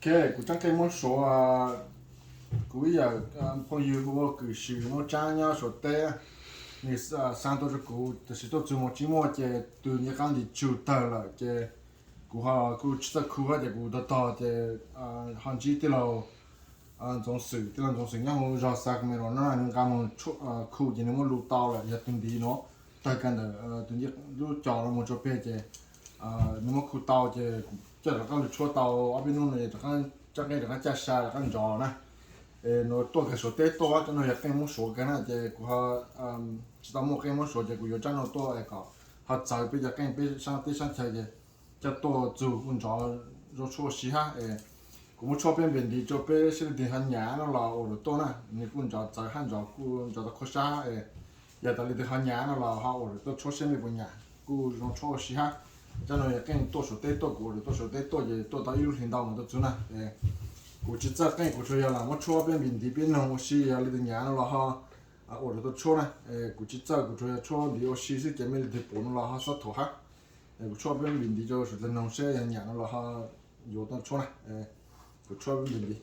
Ok, kuv tseem qeej muab suav, kuv ib yawm phooj ywg hu ua Kws Swm Muab Tsab nyob Suav teb, nws xa tuaj rau kuv, tab sis tuaj txug mus tsis muaj ces tus ncej qab nti tsug tawg lawm ces kuv ho kuj tsis txawj khu hab ces kuv tog tog ces ho ntsib tij laug Ntxoov Xwm, tij laug Ntxoov Xwm nyob huv zog Sacramento no nws nqa mus khu ces nws muab lug tau lawm, yog tus ntiv nuav tawg kag ntawm tus ncej lub co no mus rua peg ces nws muab khu tau ces kuv coj rov qab lug tshuab tau ob peb hnub no ces rov qab, tsab qeej rov qab caj sa rov qab nrov na. Es nws tuaj kag Suav teb tuaj, tsab no yog qeej muab suav kag na ces kuv ho tsis tau muaj qeej muab suav ces kuv yuav tsab no tuaj es kom ho txawv peb cov qeej peb saab teb saab chaw ces coj tuaj txug kuj nrov zoo tshuab ua si hab. Es kuv muab tshuab peb npe ntiv rua peb saib leej twg ho nyam no los ua lawm tuaj na, nws kuj nrov txawv hab nrov kuj nrov tau qhuab sab hab. Es yog tas leej twg ho nyam no los ho ua lawm tuaj tshuab saib mej puas nyam, kuj zoo tshuab ua si hab. Tsab no yog qeej tuaj Suav teb tuaj, kuv ua lawm tuaj Suav teb tuaj ces tuaj tau ib lub hlis ntau mas tuaj txug na. Es kuv tsis txawj qeej, kuv tsuas yog lam muab tshuab peb npe ntiv peb noog ua si, yog leej twg nyam no los ho ua lawm tuaj tshuab na. Es kuv tsis txawj, kuv tsuas yog tshuab ntiv ua si xwb ces mej leej twg pum no los ho xob thaum hab. Es kuv tshuab peb npe ntiv rua sawv dlawg noog seb yog nyam no los ho yuav tuaj tshuab na. Kuv tshuab peb npe ntiv.